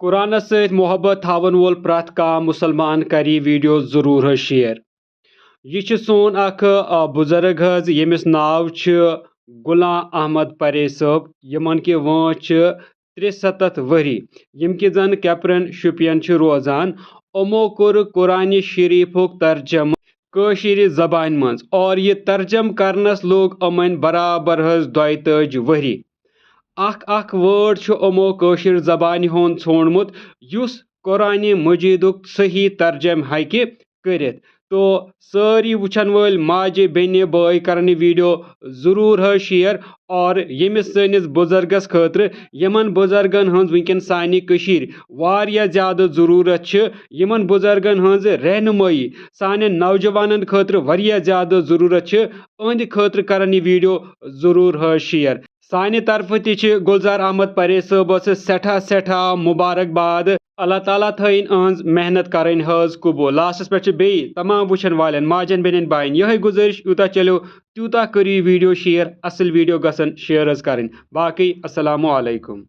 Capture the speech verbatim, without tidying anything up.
قرآنس سۭتۍ محبت تھاون وول پرٛٮ۪تھ کانٛہہ مُسلمان کرِ یہِ video ضروٗر حظ share۔ یہِ چھُ سون اکھ، آ، بُزرگ حظ، ییٚمِس ناو چھُ غلام احمد پرے صٲب، یِمن کہِ وٲنٛس چھِ ترٛےٚ سَتَتھ ؤری، یِم کہِ زن کیپرن شُپین چھِ روزان۔ یِمو کوٚر قرآنِ شریٖفُک ترجمہٕ کٲشِرِ زبانہِ منٛز، اور یہِ ترجمہٕ کرنس لوٚگ یِمن برابر حظ دۄیہِ تٲجۍ ؤری۔ اکھ اکھ word چھُ یِمو کٲشِر زبانہِ ہُنٛد ژھونٛڈمُت، یُس قرآنِ مجیدُک صحیح ترجمہٕ ہیٚکہِ کٔرِتھ۔ تو سٲری وٕچھن وٲلۍ ماجہِ، بیٚنہِ، بٲے کرن یہِ video ضروٗر حظ share، اور ییٚمِس سٲنِس بُزرگس خٲطرٕ، یِمن بُزرگن ہٕنٛز وٕنکیٚن سانہِ کٔشیٖرِ واریاہ زیادٕ ضروٗرت چھِ، یِمن بُزرگن ہٕنٛز رہنمٲیی سانٮ۪ن نوجوانن خٲطرٕ واریاہ زیادٕ ضروٗرت چھِ، أہنٛدِ خٲطرٕ کرن یہِ video ضروٗر حظ share۔ سانہِ طرفہٕ تہِ چھِ گُلزار احمد پرے صٲبس سٮ۪ٹھاہ سٮ۪ٹھاہ مُبارک باد۔ اللہ تعالیٰ تھٲیِن أہنٛز محنت کرٕنۍ حظ قبوٗل۔ Lastس پٮ۪ٹھ چھِ بیٚیہِ تمام وٕچھن والٮ۪ن ماجن، بیٚنٮ۪ن، باین یِہوٚے گُزٲرِش، یوٗتاہ چلیو تیوٗتاہ کٔرِو یہِ video share، اصل video گژھن share حظ کرٕنۍ۔ باقٕے السلام علیکم۔